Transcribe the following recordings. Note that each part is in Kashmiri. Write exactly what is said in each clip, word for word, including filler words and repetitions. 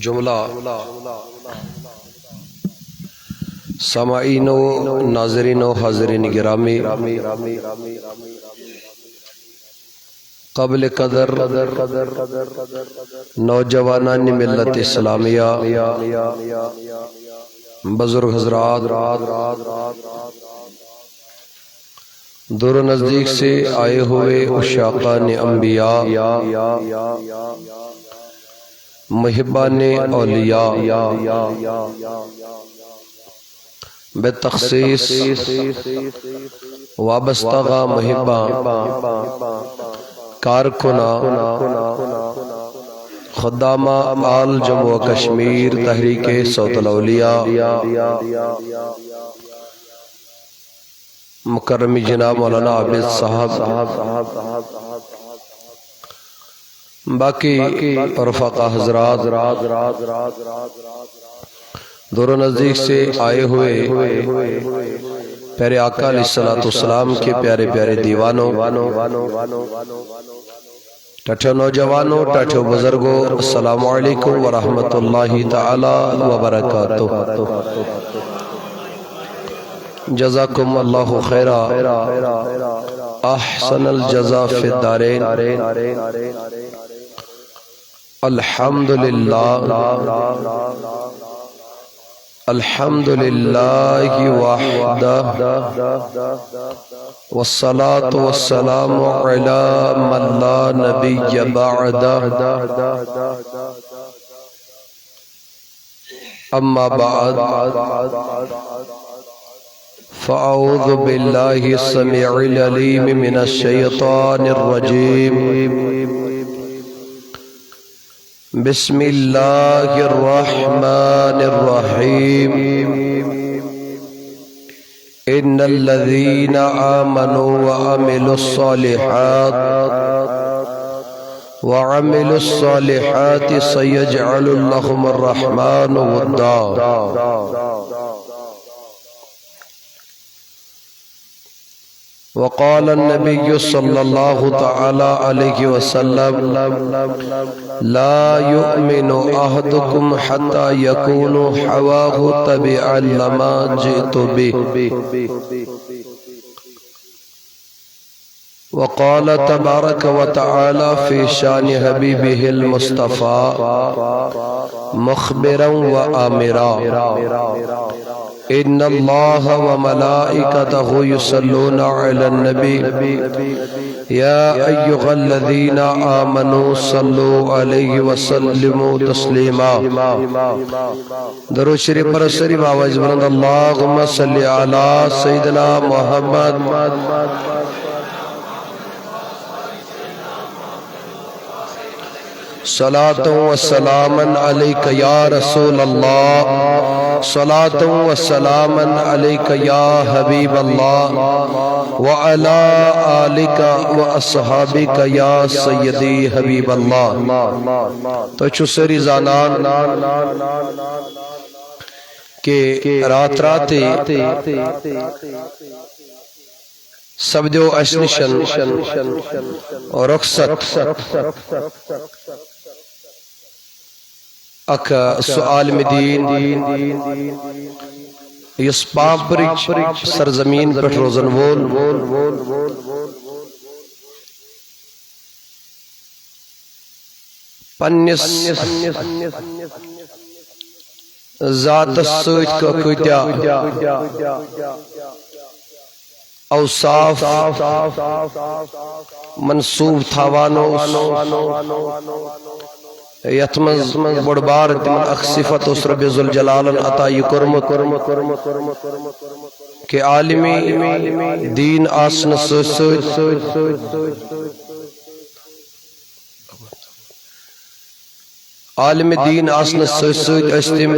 جملہ، سامعین و ناظرین و حاضرین گرامی، قابل قدر نوجوانان ملت اسلامیہ، بزرگ حضرات، دور و نزدیک سے آئے ہوئے عشاقان انبیاء، محبان اولیاء، بتخصیص وابستہ محبان، کارکنان، خدامہ آل جموں و کشمیر تحریک صوت الاولیاء، مکرم جناب مولانا عابد صاحب، باقی رفقا حضرات، دور و نزدیک سے آئے ہوئے پیارے آقا علیہ الصلوۃ والسلام کے پیارے پیارے دیوانوں، ٹاٹھو نوجوانوں، ٹاٹھو بزرگوں، السلام علیکم ورحمۃ اللہ تعالی وبرکاتہ۔ جزاکم اللہ خیرا، احسن الجزا فی الدارین۔ الحمد للہ، الحمد للہ وحدہ، والصلاة والسلام علی من لا نبی بعدہ۔ أما بعد، فأعوذ بالله السميع العليم من الشيطان الرجيم. بسم الله الرحمن الرحيم. إن الذين آمنوا وعملوا الصالحات، وعملوا الصالحات سيجعل لهم الرحمن ودا. وقال النبي صلى الله تعالى عليه وسلم: لا يؤمن أحدكم حتى يكون هواه تبعا لما جئت به. وقال تبارك وتعالى في شان حبيبه المصطفى مخبرا وآمرا: إن الله وملائكته يصلون على النبي، يا أيها الذين آمنوا صلوا عليه وسلموا تسليما. درود شریف پر سری آواز بلند، اللهم صل على سيدنا محمد. صلاة و سلاما علیک یا رسول اللہ، صلاة و سلاما علیک یا حبیب اللہ، وعلی آلک و اصحابک یا سیدی حبیب اللہ۔ تو چھو سری زانان کہ رات راتے سپدیو اسہِ نِش رخصت اکھ سُہ عالمِ دیٖن، یُس پامپرٕچ سرزمیٖن پٮ۪ٹھ روزن وول، پننِس ذاتس سۭتۍ کۭتیاہ اوصاف منسوب تھاوان اوس، یتھ منٛز بوٚڑ بار تِمن اکھ صفت اوس رب ذوالجلالن عطا یہِ کوٚرمُت کہ عالمِ دیٖن آسنہٕ سۭتۍ سۭتۍ عالمِ دیٖن آسنہٕ سۭتۍ سۭتۍ ٲسۍ تِم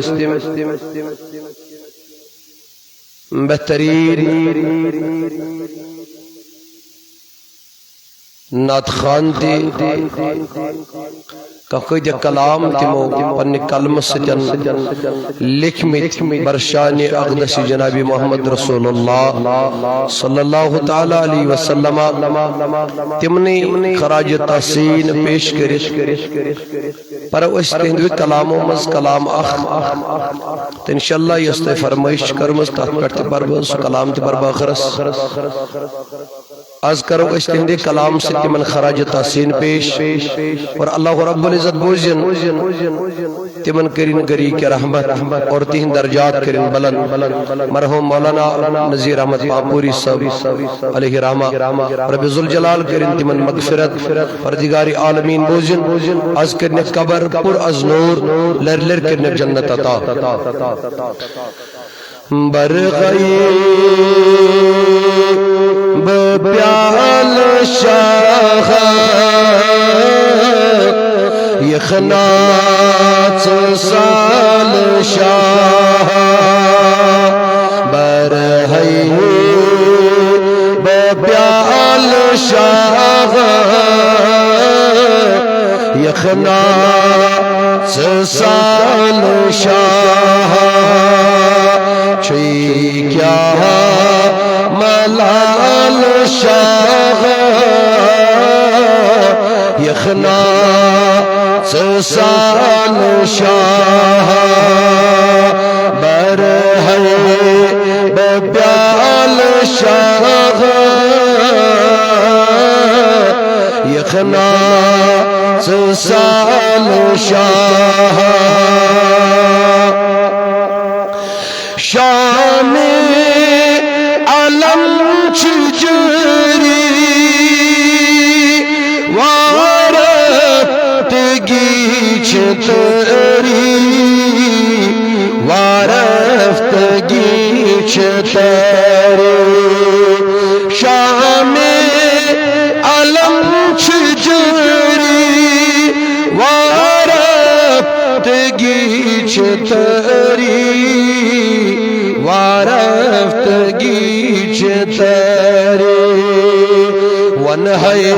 بہتریٖن نعت خوان تہِ، کانٛہہ کۭتیٛاہ کلام تِمو پننہِ قلمہٕ سۭتۍ لیکھمٕتۍ بر شانِ اقدس جناب محمد رسول اللہ صلی اللہ تعالی علیہ وسلم۔ تِمنٕے خراج تحسین پیش کٔرِتھ پرو أسۍ تِہنٛدِ کلامو منٛز کلام اکھ۔ تہٕ انشاءاللہ یۄس تۄہہِ فرمٲیش چھِ کٔرمٕژ، تتھ پٮ۪ٹھ تہِ پرٕ بہٕ سُہ کلام تہِ پرٕ بہٕ ٲخرس۔ از کرو أسۍ تِہنٛدِ کلام سۭتۍ تِمن خراج تحسین پیش۔ اور اللہ رب العزت بوزِن، تِمن کٔرِن گری کے رحمت اور تِہنٛدۍ درجات کٔرِن بلند۔ مرحوم مولانا نذیر احمد پاپوری صٲب علیہ رحمہ، رب ذوالجلال کٔرِن تِمن مغفرت۔ پردگار عالمین بوزِن، از کٔرِنکھ قبر پر از نور، لر لر کٔرِنکھ جنت عطا۔ برغیب پیال شاہ، یخناچ سال شاہ، برغیب پیال شاہ، یخناچ سال شاہ، چھُے کیٛاہ ملال شاہ، یخناچ سال شاہ، برغیب پیال شاہ، یخناچ سال شاہ۔ شام علم چھُ جٲری، وارفتگی چھِ تٲری، وارفتگی چھِ تٲری۔ شام علم چھُ جٲری، وارفتگی چھِ تٲری، وارفتگی چھِ تٲری۔ وَن ہے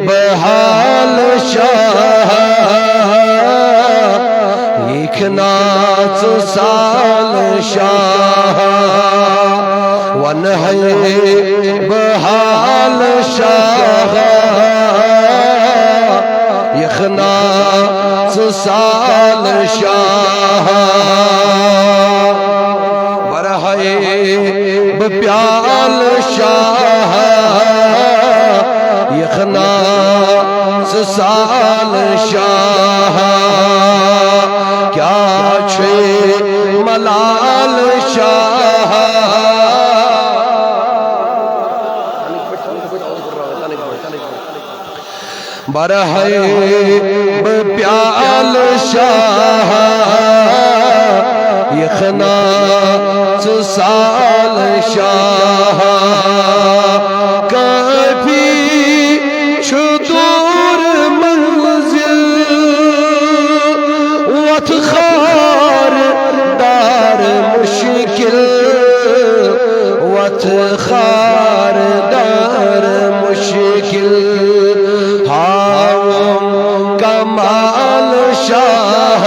بہٕ حال شاہ، یخناچ سال شاہ۔ وَن ہے بہٕ حال شاہ، یخناچ سال شاہ۔ برغیب پیال شاہ، یخناچ سال شاہ، کیٛاہ چھُے ملال شاہ۔ برغیب پیال شاہ، یخناچ سال شاہ، کافی چھُ دوٗر منزل، وتھ خار دار مشکل، وتھ خار دار مشکل، ہاوُم کمال شاہ،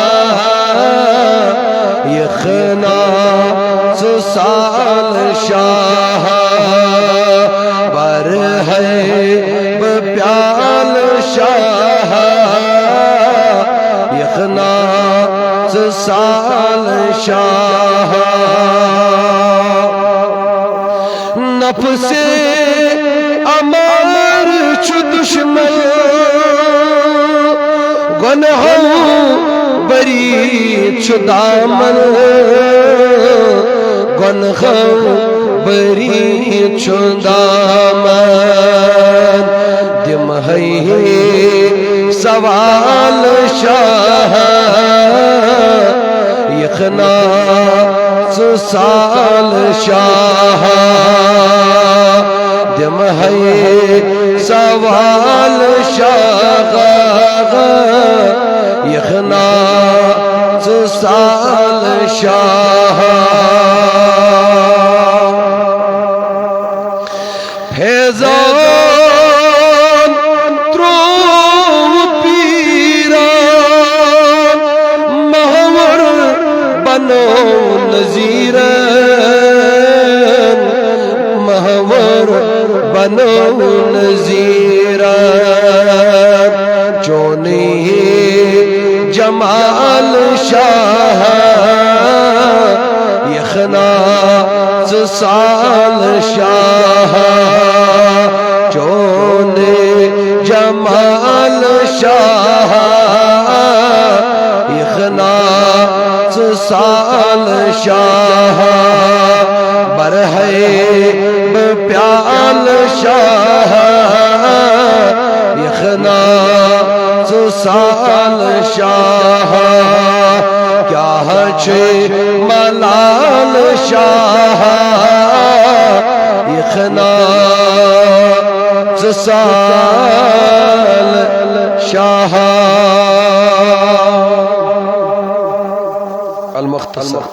یخناچ سال شاہ، برغیب پیال شاہ، یخناچ سال شاہ۔ نفس امار چھُ دشمن، گۄنہو بری چھُ دامن، گۄنہو بری چھُ دامن۔ دِمہٕ ہے سوال شاہ، یخناچ سال شاہ، دِمہٕ ہے سوال شاہ، یخناچ سال شاہ۔ فیضان تروو پیران نا ژٕ سال شاہ، چون جمال شاہ، یخنا ژٕ سال شاہ، برہے بہ پیال شاہ، یخنا ژٕ سال شاہ، کیاہ چھے ملال شاہ، یخنا ژٕ سال شاہ۔ المختصر۔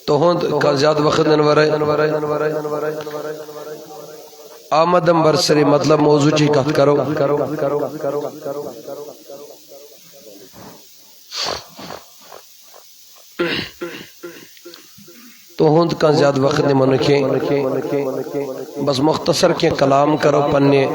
تُہُنٛد کانٛہہ زیادٕ وقت نِنہٕ ورٲے آمدم برسری مطلب موضوع چی کتھ کرو۔ تُہُنٛد کانٛہہ زیادٕ وقت نِمو نہٕ کینٛہہ، بس مختصر کینٛہہ کلام کرو پننہِ